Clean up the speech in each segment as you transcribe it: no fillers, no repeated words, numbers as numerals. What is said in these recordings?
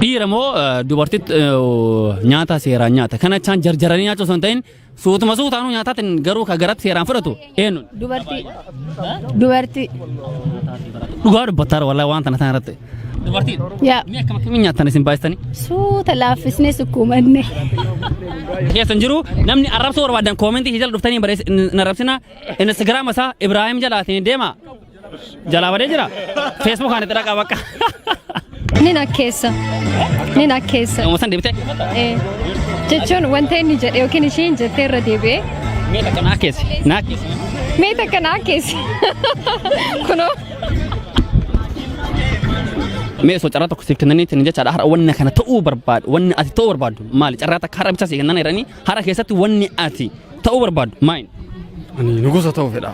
Dhiira moo dubartitti nyaata seeraan nyaata? Kana jechaan jarjaranii nyaachuu osoo hin ta'in suutuma suutaanuu nyaataatiin garuu ka garatti seeraan fudhatu eenyu? Dubartii. Dubartii. Dhugaa dubbattaara wallahi waan tana tana irratti. Dubartiin. Yaa. Mee akkam akkamiin nyaattan isin baay'istanii? Suuta laaffisnee sukkuumanne. Keessa hin jiru namni arrabsoo barbaadan koomentii jala dhuftanii barreessa hin arrabsina. Instagiraama isaa Ibraahim jalaatiin deema. Jalaa badee jira. Facebook aan itti dhaqaa bakka. Nin akkeessa. Nin akkeessa. Nama san deebitee? Eh, Jechuun wanta inni jedhe yookiin ishiin jettee irra deebi'ee Mee takka naa akkeessi. Naa akkeessi. mee takka na akkeessi. Kunoo. Mee osoo carraa tokko siif kennanii ittiin jechaadha har'a wanni kana ta'uu barbaadu wanni ati ta'uu barbaaddu maali carraa takka har'a bicha siif kennan jedhanii har'a keessatti wanni ati ta'uu barbaaddu maali? Ani nugusa ta'uu fedha.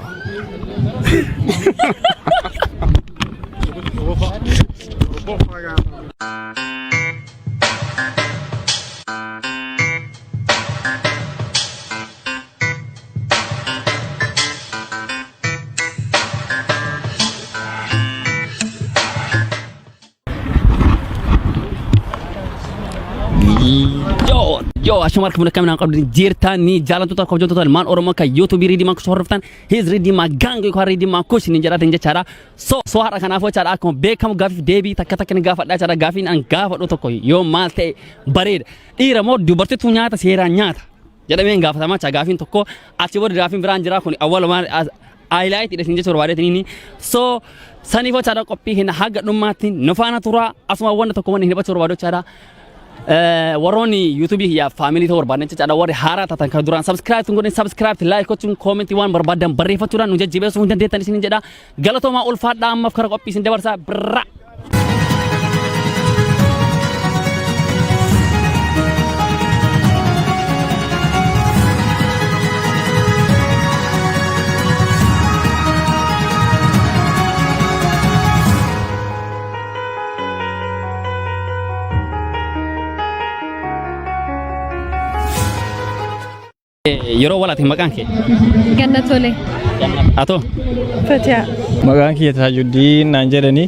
Yo, yo, ashuma harka fuula kaminaan qabdu jirtan ni jaalattoota kabajamtoota ilmaan Oromoo kan YouTube Riidimaa Kush hordoftan his Riidimaa Gang yookaan Riidimaa Kush ni jedhatin jechaadha. So, so har'a kanaafuu jechaadha akkuma beekamu gaafiif deebii takka takka ni gaafadha jechaadha gaafiin an gaafadhu tokko yoo maal ta'e bareeda. Dhiira moo dubartitu nyaata seeraan nyaata jedhamee hin gaafatamaa jecha gaafiin tokko achi booda gaafiin biraan jira kun awwalumaan highlight dha isin jechuu barbaadeetiin inni. So saniif jechaadha qophii keenya haga dhumaatti nu faana tura asuma wanta tokko wanni hin hubachuu barbaadu jechaadha. Warroonni yuutuubii kiyyaaf faamilii ta'uu barbaadan jechaadha warri haaraa taatan kan duraan subscribe tun godhin subscribe like gochuun koomentii waan barbaadan barreeffachuudhaan nu jajjabeessuu hin dandeettan isinin jedha galatoomaa ulfaadhaa ammaaf kara qophii isin dabarsaa birraa. Yeroo walaati maqaan kee? Ganna tole. Atoo? Fatiyaa. Maqaan kiyya Taajuddiin naan jedhani.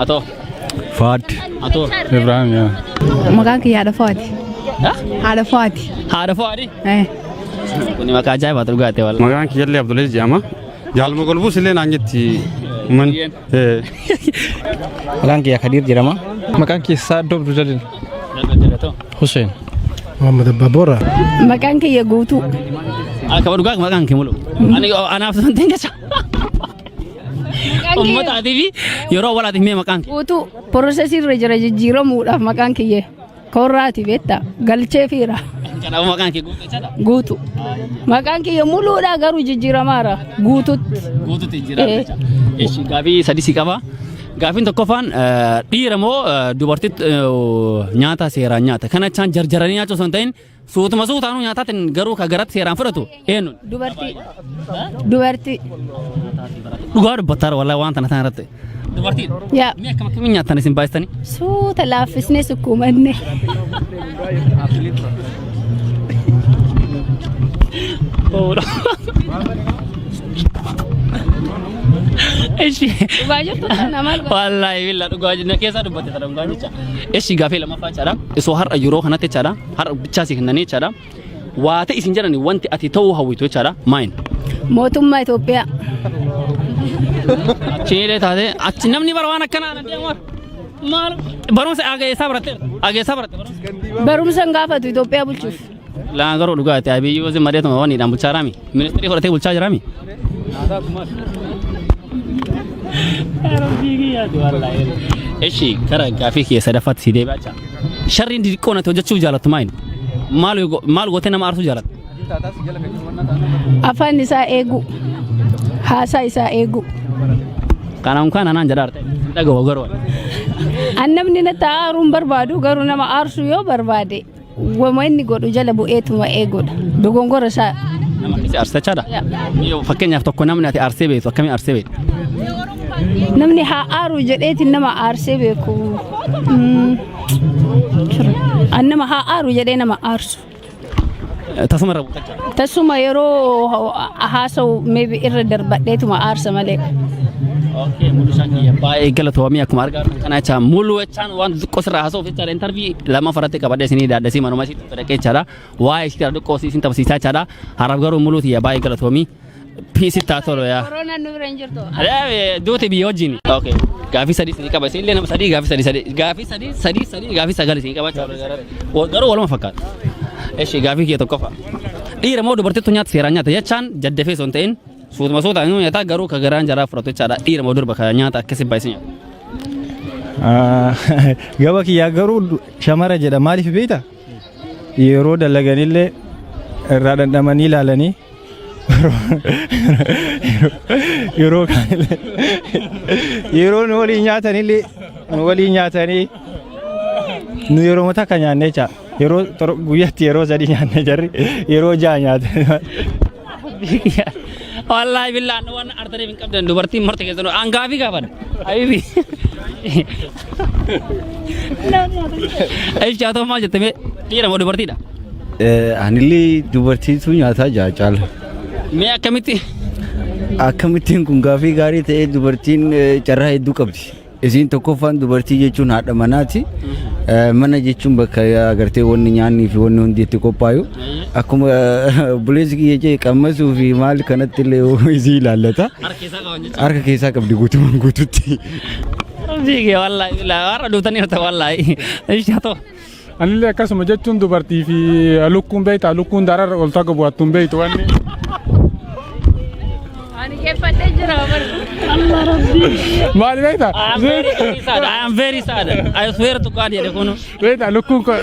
Atoo? Faad. Atoo? Ibrahim yaa. Maqaan kiyya haadha Fuwaati. Haadha Fuwaati. Haadha Fuwaadi? Eh. Kuni maqaa ajaa'ibaa dhugaa ta'e wallaahi. Maqaan kiyyallee Abdulaziz jedhama. Jaalma golbuus illee naan jetti. Man. Maqaan kiyya Kadiir jedhama. Maqaan kiyya Saaddoo Abdul Jalil. Hussein. Muhammad Abbaa Boora. Maqaan kiyya guutuu. Akka dhugaa maqaan kee mulu. Ani anaaf santeen jecha. Uummataatii fi yeroo walaatiif mee maqaan kee. Guutuu porosesii irra jira jijjiiramuudhaaf maqaan kiyya. Koorraati beektaa galchee fiira. Kanaafuu maqaan kee guutuu jechaadha. Guutu. Maqaan kiyya muluudha garuu jijjiiramaara guututti. Guututti jijjiirama jecha. Eshi gaafii sadi si qaba. Gaafiin tokkoffaan dhiira moo dubartitti nyaata seeraan nyaata? Kana jechaan jarjaranii nyaachuu osoo hin ta'in suutuma suutaanuu nyaataatiin garuu ka garatti seeraan fudhatu eenyu? Dubartii. Dubartii. Dhugaa dubbattaara wallahi waan tana tana irratti. Dubartiin. Yaa. Mee akkam akkamiin nyaattan isin baay'istanii? Suuta laaffisnee sukkuumanne. Ishi. Dhugaa jirtu kana maal godha? Wallaahi billa dhugaa jenna keessaa dubbatte tana dhugaa jecha. Ishi gaafii lammaffaa jechaadha. Isoo har'a yeroo kanatti jechaadha. Har'a bichaa si kennanii jechaadha. Waa ta'e isin jedhani wanti ati ta'uu hawwitu jechaadha. Maayin. Mootummaa Itoophiyaa. Achiilee taate achi namni bara waan akkanaa na deemu. Maal barumsa ageessaa baratte ageessaa baratte barumsa. Barumsa hin gaafatu Itoophiyaa bulchuuf. Laan garuu dhugaati Abiyyi wazin madeetuma waan hidhaan bulchaa jiraami. Ministirii fudhatee bulchaa jiraami. Eshi kara gaafii kiyya sadaffaatti si deebi'aa jira. Sharriin xixiqqoo natti hojjechuu jaalattu maal? Maal maal gootee nama aarsuu jaalatta? Afaan isaa eegu. Haasaa isaa eegu. Kanaan kan anaan jedhaa jirta. Hin dhaga'u garuu. An namni natti aaruu hin barbaadu garuu nama aarsuu yoo barbaade wama inni godhu jala bu'eetuma eeguudha. Dogongora isaa. Nama akkasii aarsa jechaadha. Yoo fakkeenyaaf tokko namni ati aarsee beektu akkamii aarsee beektu? Namni haa aaru jedheetiin nama aarsee beeku. An nama haa aaru jedhee nama aarsu. Tasuma irra buuta jechaadha. Tasuma yeroo haasa'u maybe irra darbadheetuma aarsa malee. Okay, mulu isaan kiyya baay'ee galatoomii. Akkuma argaa jirtan kana jecha mulu jechaan waan xiqqoo sirraa haasa'uuf jechaadha. Interview lama farratti qabadhee isinii daadhasii manuma isiitti fedhaqee jechaadha. Waa'ee isiitti xiqqoo isin taphsiisaa jechaadha. Har'aaf garuu muluu tiyya baay'ee galatoomii. Peace taa tolu yaa. Koronaan nu bira hin jirtu. Duuti biyya wajjin. Okay. Gaafii sadii isinii qaba. Isin illee nama sadii, gaafii sadii sadii, gaafii sadii sadii sadii, gaafii sagal isinii qaba jechaadha. Garuu waluma fakkaata. Eshi, gaafii kiyya tokkoffaa. Dhiira moo dubartittu nyaata seeraan nyaata jechaan jaddafee osoo hin ta'in suutuma suutaan inni nyaata, garuu ka garaan jaraa fudhatu jechaadha. Dhiira moo durba ka nyaata akkasii baay'isee nyaata? Gaba kiyyaa garuu shamara jedha. Maaliif beekta? Yeroo dalaganillee irraa dhandhamanii ilaalanii, yeroo kaanillee, yeroo nu waliin nyaatanillee, nu waliin nyaatanii, nu yeroo takka nyaannee jecha, yeroo guyyaatti yeroo sadii nyaannee, jarri yeroo ja'a nyaatan. Wallaahi billaan waan artaniif hin qabdan dubartiin marti keessanuu an gaafii gaafadha. Habibi. Eesh, haa ta'u, maal jette mee, dhiira moo dubartiidha? Anillee dubartiitu nyaataa jaa caala. Mee akkamitti? Akkamittiin kun gaafii gaarii ta'ee, dubartiin carraa hedduu qabdi. Isiin tokkoffaan dubartii jechuun haadha manaati. Mana jechuun bakka agartee wanni nyaannii fi wanni hundi itti qophaayu. Akkuma obboleessi kiyya jee qammasuu fi maal kanatti illee isii ilaallata. Harka keessaa qaban jechuudha. Harka keessaa qabdi guutumaan guututti. Fiigee wallaahi warra duutanii jirta wallaahi. Eesh, haa ta'u. Anillee akkasuma jechuun, dubartii fi lukkuun beektaa, lukkuun dararra ol taga bu'attuun beektu wanni. Ani geeffadhee jira bar. Maali beektaa? I am very, very sad. I am very sad. I swear to God jedhe kunu. Beektaa,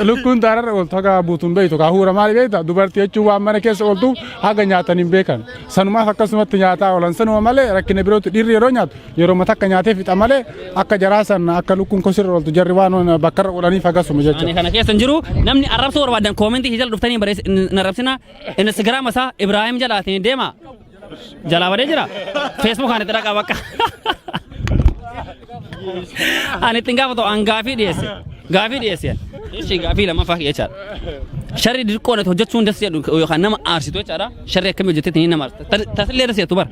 lukkuun dararra ol taga buutuun beektu kaa huura. Maali beektaa? Dubartii jechuun waan mana keessa ooltuuf haga nyaatan hin beekan. Sanumaaf akkasumatti nyaataa oolan, sanuma malee rakkina birootti. Dhiirri yeroo nyaatu yeroo takka nyaatee fixa malee akka jaraa san akka lukkuun kosirra ooltu jarri waan bakkarra oolaniif hagasuma Ani jechuudha. kana keessa hin jiru. Namni arrabsuu barbaadan comment jala dhuftanii barreessa hin arrabsina. Instagram isaa Ibrahim jalaatiin deema. Jalaa badee jira. Facebook ani itti dhaqaa bakka. Ani ittiin gaafatu an gaafii dhiyeesse. Gaafii dhiyeesse. Ishi, gaafii lammaffaa jechaadha. Sharri dirqoon ati hojjechuun das jedhu yookaan nama aarsitu jechaadha. Sharri akkamii hojjetteetiin nama aarsita? Tasillee das jettu bara.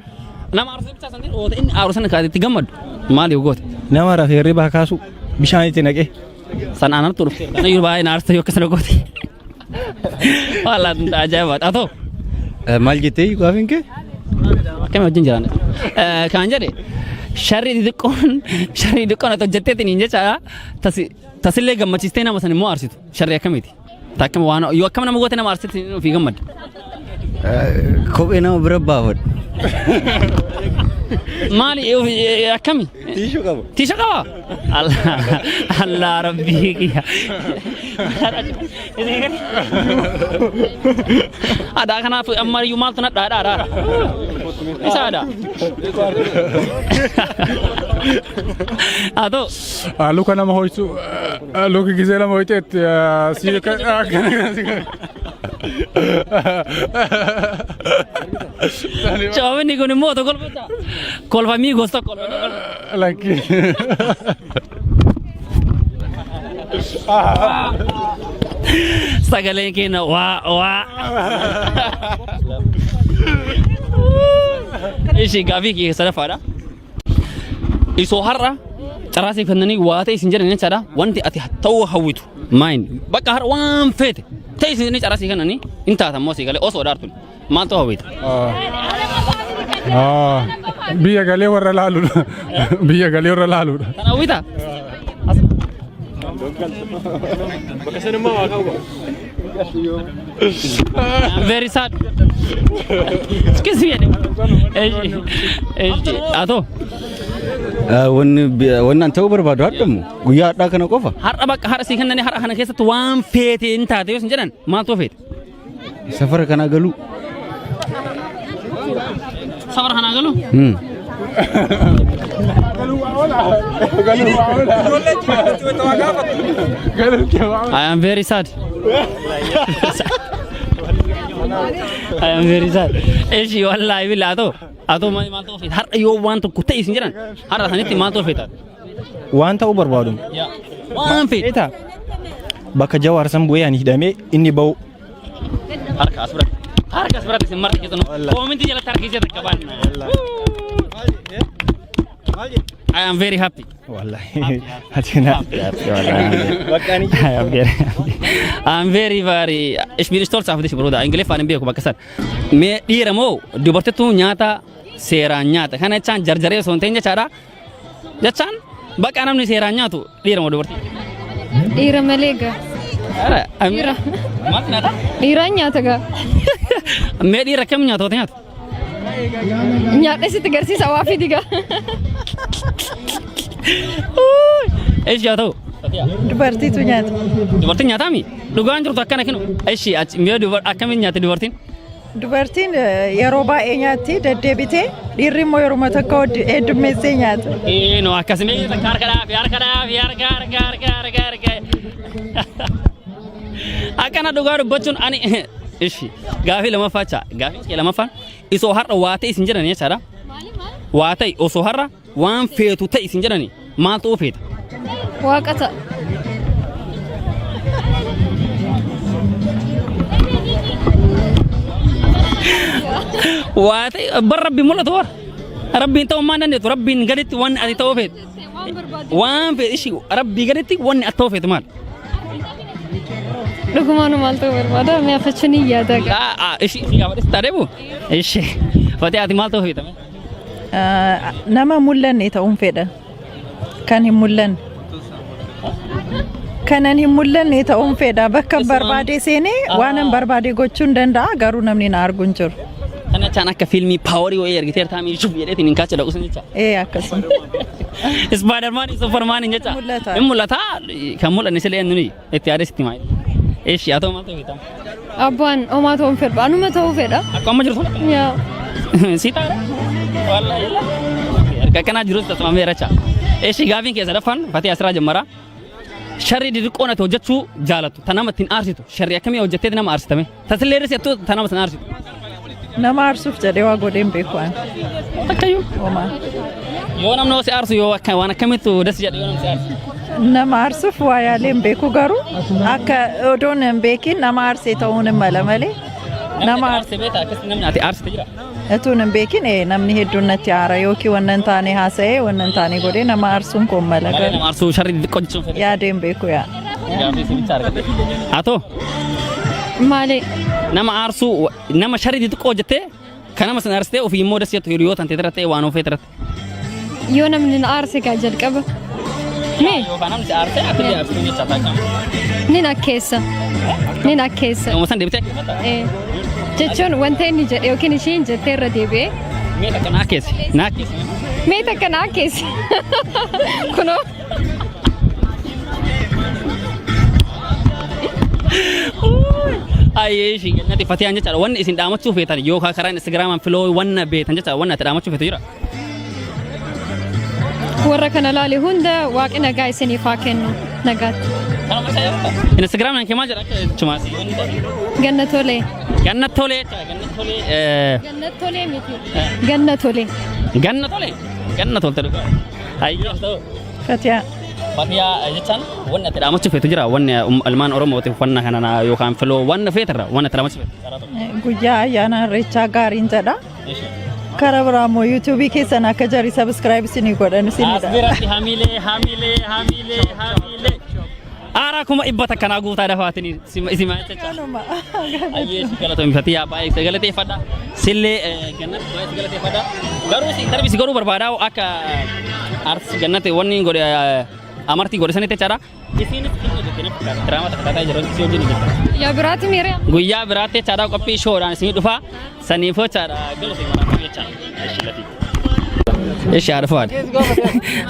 Nama aarsitu bichaa san oota inni aaru sana kaatee itti gammadu. Maaliif goote? Nama rafee hirribaa kaasu, bishaan itti naqee. San aanartu dhufte. Kana iyyuu baay'ee na aarsa yoo akkasana goote. Wallaahi ajaa'ibaadha. Haa ta'u. Maal jettee gaafiin kee? Akkami wajjin jiraan? Kan jedhe sharri xixiqqoon ati hojjetteetiin hin jechaadha. Tasillee gammachiistee nama san immoo aarsitu. Sharri akkamiiti? Takkama waan yoo akkam nama goote nama aarsitu ofii gammadda. Kophee nama bira baafadhu. Maali, akkami? Tiishuu qaba. Tiisha qaba? Allah Allah rabbii kiyya. Aadaa kanaaf ammayyuu maaltu na dhaadhaa? Isa aadaa. Haa ta'u. Luka nama ho'isu, luki gisee lama ho'iteetti si akkana. Coomni kun immoo otoo kolfachaa. Kolfamii gosa tokko. Lakki. Sagaleen keenya waa waa. Ishi, gaafii kiyya sadaffaadha. Isoo har'a carraa siif kennanii waa ta'e isin jedhan jechaadha. Wanti ati ta'uu hawwitu maayin? Bakka har'a waan feete ta'e isin jedhanii carraa siif kennanii hin taatan moo sii galee osoo dhaartun maal ta'uu hawwita? Biyya galee warra laaluudha. Biyya galee warra laaluudha. Kan hawwita? Bakka sanummaa waa qabu. I'm very sad. Excuse me. Eeshi, haa ta'u. Wanni wanni an ta'uu barbaadu hadhamu guyyaa hadhaa kana qofa. Har'a bakka har'a sii kennanii har'a kana keessatti waan feete hin taate yoo isin jedhan maaltu feete? Safara kanaa galuu. Safara kanaa galuu? Hmm. Galuu waa oola. Galuu kee waa oola. I am very sad. I am very sad. Eeshi, wallaahi billaa, haa ta'u. Haa ta'u, maal ta'uu feete? Har'a yoo waan tokko ta'e isin jedhan har'a sanitti maal ta'uu feeta? Waan ta'uu barbaadu. Waan feete. Beektaa? Bakka Jawaar san bu'ee ani hidhamee inni ba'u. Harka as biratti. Harka as biratti isin marti keessanuu. Comment jalatti harki ishee takka baanna. I am very happy. Wallahi. Ati na. I am very happy. I am very very, ich bin stolz auf dich, Bruder. Ingiliffaan hin beeku bakka san. Mee dhiira moo dubartittuu nyaata seeraan nyaata? Kana jechaan jarjaree osoo hin ta'in jechaadha. Jechaan bakka namni seeraan nyaatu dhiira moo dubartii? Dhiira malee gaa. Ara, Dhiira. Maaltu nyaata? Dhiiraan nyaata gaa. Mee dhiira akkam nyaata nyaatu? Nyaadhee sitti garsiisa waa fidi gaa. Eeshi haa ta'u. Dubartiitu nyaata. Dubartiin nyaataami? Dhugaan jirtu akkana kinu. Eeshi achi mee akkamiin nyaatti dubartiin? Dubartiin yeroo baay'ee nyaatti deddeebitee, dhiirri immoo yeroo tokko heddummeessee nyaata. No akkasuma takka harka dhaafi, harka dhaafi, harka, harka, harka, harka, harka. Akkana dhugaa dubbachuun ani ishi gaafii lamaffaa jecha, gaafii kee lamaffaan isoo har'a waa ta'e isin jedhani jechaadha. Waa ta'e, osoo har'a waan feetu ta'e isin jedhani, maal ta'uu feeta? Waaqa ta'a. Waa ta'e bar rabbi mul'atu war. Rabbiin ta'uu maan dandeettu, rabbiin gaditti wanni ati ta'uu feetu. Waan feetu ishi, rabbii gaditti wanni ati ta'uu feetu maal? Dhugumaan maal ta'uu barbaada? Mee afachuun hin yaada gaa. Ishi si gaafadhe taatee bu? Ishi fatee, ati maal ta'uu feeta? Nama mul'anne ta'uun fedha. Kan hin mul'anne. Kanan hin mul'anne ta'uun fedha. Bakka barbaade seenee waan barbaade gochuu hin danda'a, garuu namni na argu hin jiru. Kana jechaan akka fiilmii power wayii argiteertaa mii shuf jedheetiin hin kaacha dhaqu sun jecha. Ee, akkasuma. Spider-Man, Superman jecha. Mul'ata. Hin mul'ata, kan mul'anne sila eenyu itti yaadee sitti maal. Ishi haa ta'u, maal ta'uu feeta? Abbaan homaa ta'uun fedha. Anuma ta'uu fedha. Akka amma jirtu. Yaa. Si ta'a. Wallahi. Harka akkanaa jirus tasmaamee racha. Ishi, gaafiin keessa sadaffaan fatee asirraa jammara. Sharri xixiqqoon ati hojjechuu jaalattu ta nama ittiin aarsitu, sharri akkamii hojjettee nama aarsitame? Tasillee irratti ta nama ittiin aarsitu. Nama aarsuuf jedhee waa godhee hin beeku ani. Takkayyuu. Homaa. Yoo namni si aarsu, yoo akka waan akkamittu das jedhe yoo namni si aarsu? Nama aarsuuf waa yaalee hin beeku, garuu akka odoon hin beekin nama aarsee ta'uun hin mala malee. Nama aarsee beektaa? Akkasitti namni ati aarsite jira? Utuun hin beekin namni hedduun natti aara, yookiin wannan hin taane haasa'ee, wannan hin taane godhee nama aarsuun koon mala Malee garuu. nama aarsuu sharri xixiqqoo jechuun fedhe. Yaadee hin beeku yaa. Gaafii sinicha argate. Haa ta'u. Maali? Nama aarsuu, nama sharri xixiqqoo hojjettee kan nama sana aarsitee ofii immoo das jettu, hiriyoota tantee irratti ta'e, waan ofee irratti. Yoo namni na aarse gaa jalqaba. Mee? Yookaan namni si aarsee ati illee aarstuu jecha taakama. Nin akkeessa. Nin akkeessa. Nama san deebitee akkeeffata? Ee. Jechuun wanta inni jedhe yookiin ishiin jettee irra deebi'ee. Mee takka naa keessa. Naa keessa. Mee takka naa akkeessi. Kunoo. Ayyee, ishii gannati fatiyaan jechaadha. Wanni isin dhaamachuu feetan yookaan karaa Instagraamaan follow wanna beetan jechaadha. Wanna ati dhaamachuu feetu jira. Warra kana laale hunda waaqni nagaa isiniif haa kennu. Nagaatti. Instagraamaan kee maal jedha akka jechumaas? Ganna tolee. Ganna tolee jechaadha. Ganna tolee. Ganna tolee miti. Ganna tolee. Ganna tolee. Ganna tolte dhugaa. Ayyee, ta'u. Fatiyaa. Fatiyaa jechaan wanni ati dhaamachuu feetu jira. Wanni ilmaan Oromootiif wanna kana yookaan follow wanna feetarra wanna ati dhaamachuu feetu. Guyyaa ayyaana Irreechaa gaariin jedha. Karaa biraa immoo YouTubeii keessan akka jarri subscribe isinii godhan As isinidha. biratti hamilee, hamilee, hamilee, hamilee. Aaraa 100,000 naa guutaa dafaatiin isima jecha. Ayyee, si galatoomii Fatiyaa, baay'ee si galateeffadha. Sillee Gannat baay'ee si galateeffadha. Garuu si darbi si godhuu barbaada akka arsi Gannat wanni godhe amartii godhe sanitti jechaadha. Isiinis fiilmii hojjettee natti fakkaata. Diraamaa takka taataa jiru si wajjin hojjetta. Yaa biraati miiree. Guyyaa biraatti jechaadha, qophii shoodhaan isinii dhufa. Saniifuu jechaadha, galatoomi maraafuu jechaadha. Ishi lafii. Ishi haadha Fuwaad.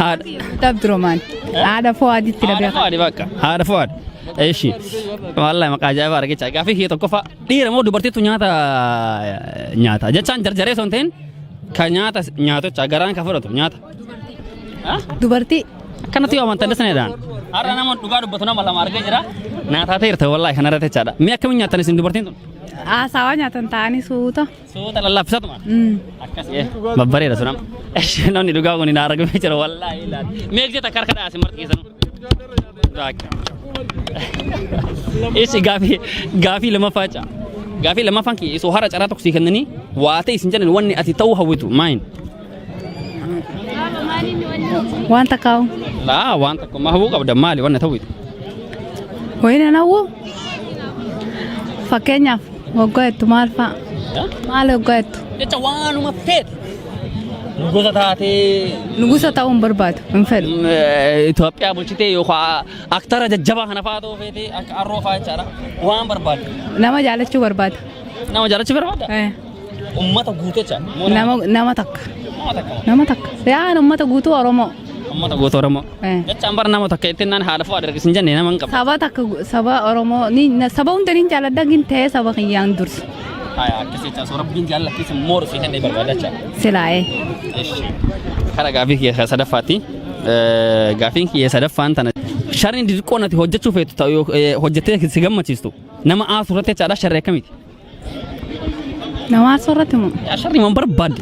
Haadha. Abdurrahman. Haadha Fuwaaditti Haadha Fuwaadi bakka. Haadha Fuwaad. Ishi. Wallahi maqaa ajaa'ibaa argichaa. Gaaffii kiyya tokkoffaa, dhiira moo dubartiitu nyaata nyaata? Jechaan jarjaree osoo hin ta'in ka nyaata nyaatu jecha, garaan ka fudhatu nyaata. Dubartii. Akkanatti yoo amantan dasanidhaan. Har'a nama dhugaa dubbatu nama lama argee jira. Naa taateerta wallahi kanarratti jechaadha. Mee akkamiin nyaattan isin dubartiin tun? Haasawaa nyaatan ta'anii suuta. Suuta lallaafisatuma. Akkas babbareeda sun amma. Namni dhugaa kun hin argamee jira wallahi ilaali. Mee gisee takka harka dhaase marti keessanuu. Isi gaafii lammaffaa jecha. Gaafii lammaffaan kiyya, isoo hara carraa tokko sii kennanii waa ta'e isin jedhan, wanni ati ta'uu hawwitu maayin? Waan takkaa'u. Laa, waan tokko ma hawwuu qabda, maali wanna ta'uuti? Wayina hawwu. Fakkeenyaaf waggaa jettu maal fa'a? Maal waggaa jettu? Jecha waanuma feete. Nugusa taatee. Nugusa ta'uu hin barbaadu. Hin fedhu. Itoophiyaa bulchitee yookaan aktara jajjabaa kana fa'aa ta'uu feetee, akka arroo fa'aa jechaadha. Waan barbaadu. Nama jaalachuu barbaada. Nama jaalachuu barbaada? Eh. Uummata guutuu jecha. Nama takka. Nama takka. Nama takka. Yaan uummata guutuu Oromoo. Uummata guutuu Oromoo. Eh. Jechaan bara nama takka ittiin naan haadha fu'a dargis hin jenne nama hin qabu. Saba takka, saba Oromoo ni saba hunda ni jaaladha, gin ta'ee saba kiyyaan dursa. Haya, akkas jechaa soo rabbiin jaallattiis mooru si kennee barbaada jecha. Silaa'ee. Kara gaafii kiyya sadaffaatti. Gaafiin kiyya sadaffaan tana. Sharriin xixiqqoo nati hojjechuu feetu ta'u hojjettee si gammachiistu. Nama aasu irratti jechaadha, sharrii akkamiiti? Nama aarsuu irratti moo? Yaa, sharrii man barbaadde.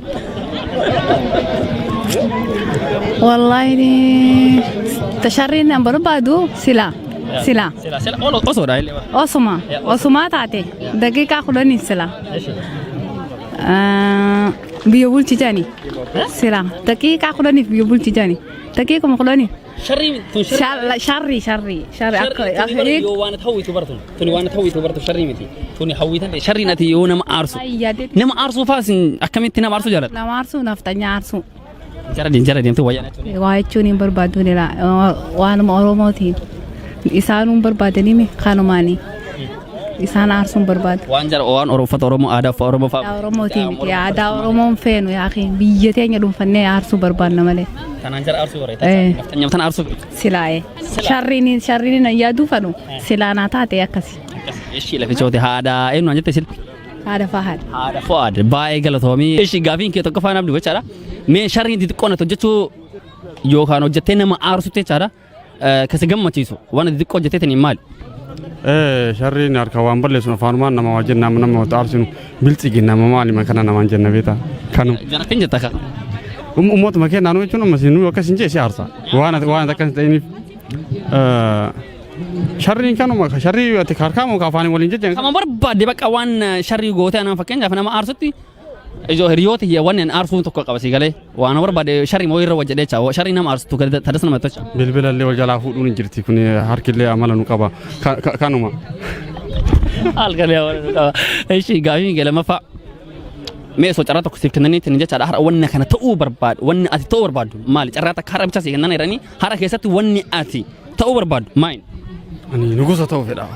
Wallaahi sharriin nan barbaadu silaa. Silaa. Sila sila osoodha illee. Osuma. Osumaa taate daqiiqaa 10 silaa. Biyya bulchitani. Silaa daqiiqaa 10f biyya bulchitani. Daqiiquma 10f. Sharrii tun sharrii. Sharrii sharrii sharrii akka Tuni bara yoo waan hawwitu bartu, tuni waan hawwitu bartu, sharrii miti, tuni hawwitan sharriin ati yoo nama aarsu nama aarsuu faas akkamitti nama aarsuu jaalladha? Nama aarsuu, nafxanyaa aarsuu. Jara deem, jara deemte wayyaa jechuudha. Waa jechuun hin barbaadu, waanuma Oromootiin isaanuu hin barbaadanii kanumaanii isaan aarsuu hin barbaadu. Waan jara waan uffata Oromoo, aadaa uffata Oromoo Aadaa fa'aa. Oromootiin miti, aadaa Oromoon feenu yaa biyya teenya dhuunfannee aarsuu barbaanna malee. Tanaan jara aarsuu bareeda. Eh. Nafxanyaa tana aarsuu feetu. Silaa'ee. Sharriin sharriin yaaduu fanu silaa naa taate akkasi. Ishii lafichooti haadha eenyu jette sila? Haadha Fahaad. Haadha Fu'aad, baay'ee galatoomii. Ishii gaafiin kee tokko faana abdii jechaadha. Mee sharriin xixiqqoo natti hojjechuu yookaan hojjettee nama aarsutti jechaadha. Kasi gammachiisu waan xixiqqoo hojjettee maali? Sharriin harka waan balleessu afaanumaan nama waa jenna, nama wata aarsinu biltsigi nama maali kana namaan jenna beeta kanu. Jarattiin jetta akka. Uummatuma kee naannoo jechuun amma sinuu akkas hin jee si aarsa waan waan akkas hin ta'iniif sharriin kanuma sharrii ati harkaa moo afaanii waliin jejjan. Kama barbaadde, bakka waan sharrii gootee anaan fakkeenyaaf nama aarsutti ijoo hiriyoota hiyya wanni an aarsuun tokko qaba si galee waan barbaade sharrii moo irra wajjedhee jecha, sharrii nama aarsutu tadas nama tocha. Bilbila illee wal jalaa fuudhuun hin jirti, kun harkillee amala nu qaba kanuma. Halkan amala nu qaba. Ishi gaafiin kee lammaffaa. Mee osoo carraa tokko siif kennanii ittiin jechaadha, har'a wanni kana ta'uu barbaadu, wanni ati ta'uu barbaaddu maali? Carraa takka har'a bicha sii kennan jedhanii, har'a keessatti wanni ati ta'uu barbaaddu maali? Ani nugusa ta'uu fedha.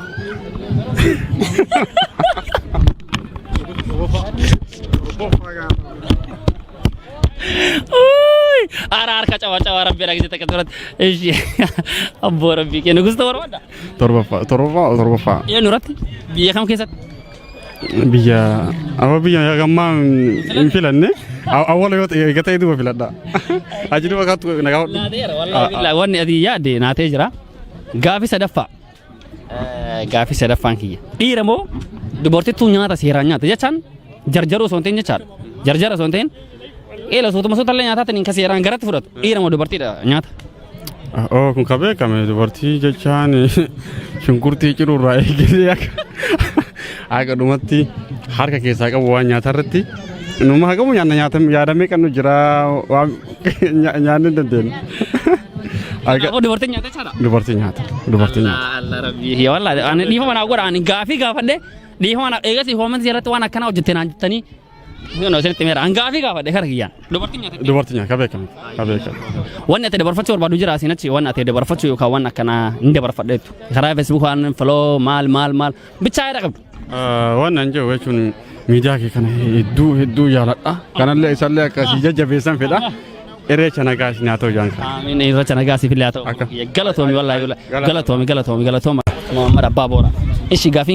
Ara harka cawaa cawaa rabbi dhageesse takka turatti. Ishi abboo rabbii kee, nugusa ta'uu barbaadda? Torbaffaa, torbaffaa, torbaffaa. Eenyu irratti? Biyya kam keessatti? Biyya amma biyya gammaa hin filanne, awwala yoo ta'e eegatee duuba filadha. Achi duuba kaattu nagaa hodhu. Naateera, wallaahi billaahi wanni ati yaadde naatee jira. Gaafi sadaffaa. Gaafi sadaffaan kiyya. Dhiira moo dubartittuu nyaata seeraan nyaata jechaan jarjaruu osoo hin ta'in jechaadha. Jarjara osoo hin ta'in eela sootuma soota illee nyaataa ta'in ka seeraan garatti fudhatu. Dhiira moo dubartiidha nyaata? Oo, kun ka beekame dubartii jechaan shunkurtii ciruurraa eegalee akka akka dhumatti harka keessaa qabu waan nyaata irratti numa haqamu nyaanna nyaata yaadamee kan nu jira waan nyaanni hin dandeenye. Kanaafuu dubartiin nyaata jechaadha. Dubartii nyaata, dubartii nyaata. Allah rabbii yaa wallahi ani dhiifama naa godha, ani gaafii gaafadhe, dhiifama naa eegas hoomanti irratti waan akkanaa hojjette naan jettanii yoo isinitti meera, an gaafii gaafadhe kara kiyyaan dubartiin nyaata. Dubartii nyaata ka beekame, ka beekame. Wanni ati dabarfachuu barbaadu jira asiin achi, wanni ati dabarfachuu yookaan waan akkanaa hin dabarfadheetu karaa Facebook waan follow maal maal maal bichaa jedha qabdu. Waan an jedhu jechuun miidiyaa kee kana hedduu hedduu jaaladha. Kanallee isallee akkasii jajjabeessan fedha. Irreecha nagaa isin haa ta'u jaan kana. Amiin, irreecha nagaa siif illee haa ta'u. Galatoomi, wallaahi galatoomi, galatoomi, galatooma. Muhammad Abbaa Boora. Ishi gaafii